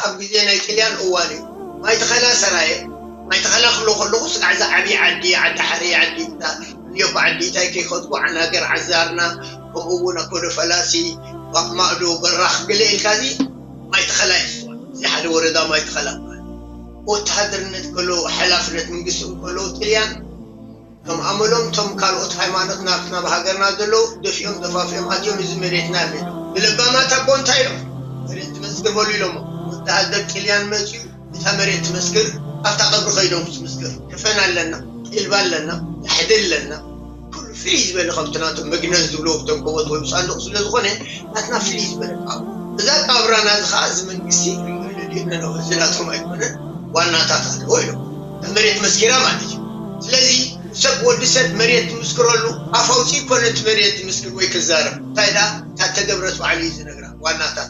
ኣብ ግዜ ናይ ጥልያን እዋን እዩ። ማይ ተኸላ ሰራየ፣ ማይ ተኸላ ክብሎ ከለኹ ስጋዕ እዛ ዓብዪ ዓዲ፣ ዓዲ ሓሪ፣ ዓዲ ኒዮባ ዓዲ እንታይ ከይኸድኩ ዓናገር ዓዛርና ከምኡ እውን ኣኮዶ ፈላሲ ባቕማእዶ በራኽ ገለ ኢልካ እዚ ማይ ተኸላ እዩ። እዚ ሓደ ወረዳ ማይ ተኸላ ወተሃደርነት ከሎ ሓላፍነት መንግስቲ ከሎ ጥልያን ከም ኣመሎም እቶም ካልኦት ሃይማኖት ናብቲ ናብ ሃገርና ዘለዉ ደፊኦም ደፋፊኦም ኣትዮም እዚ መሬትና የሚሉ ብለባማት ኣቦ እንታይ ኢሎም መሬት ትመስክር በሉ ኢሎሞ ወተሃደር ጥልያን መፅዩ እታ መሬት ትመስክር ኣብታ ቀብሪ ከይዶም ክትምስክር ከፈን ኣለና ጢልባ ኣለና ላሕዲ ኣለና ኩሉ ፍልይ ዝበለ ከምቲ ናቶም መግነዝ ዝብሎ ብቶም ከወት ወይ ብሳንዱቕ ስለ ዝኾነ ናትና ፍልይ ዝበለ ቃብ እዛ ቃብራና እዚ ከዓ እዚ መንግስቲ ይምልልየና ነው እዚ ናቶም ኣይኮነን ዋናታት ኣለዎ ኢሎም መሬት መስኪራ ማለት እዩ ስለዚ ሰብ ወዲ ሰብ መሬት ትምስክረሉ ኣፍ ኣውፂ እኮ ነቲ መሬት ትምስክር ወይ ክዛረብ እንታይ ዳ እታ ተገብረት ባዕሉ እዩ ዝነግራ ዋናታት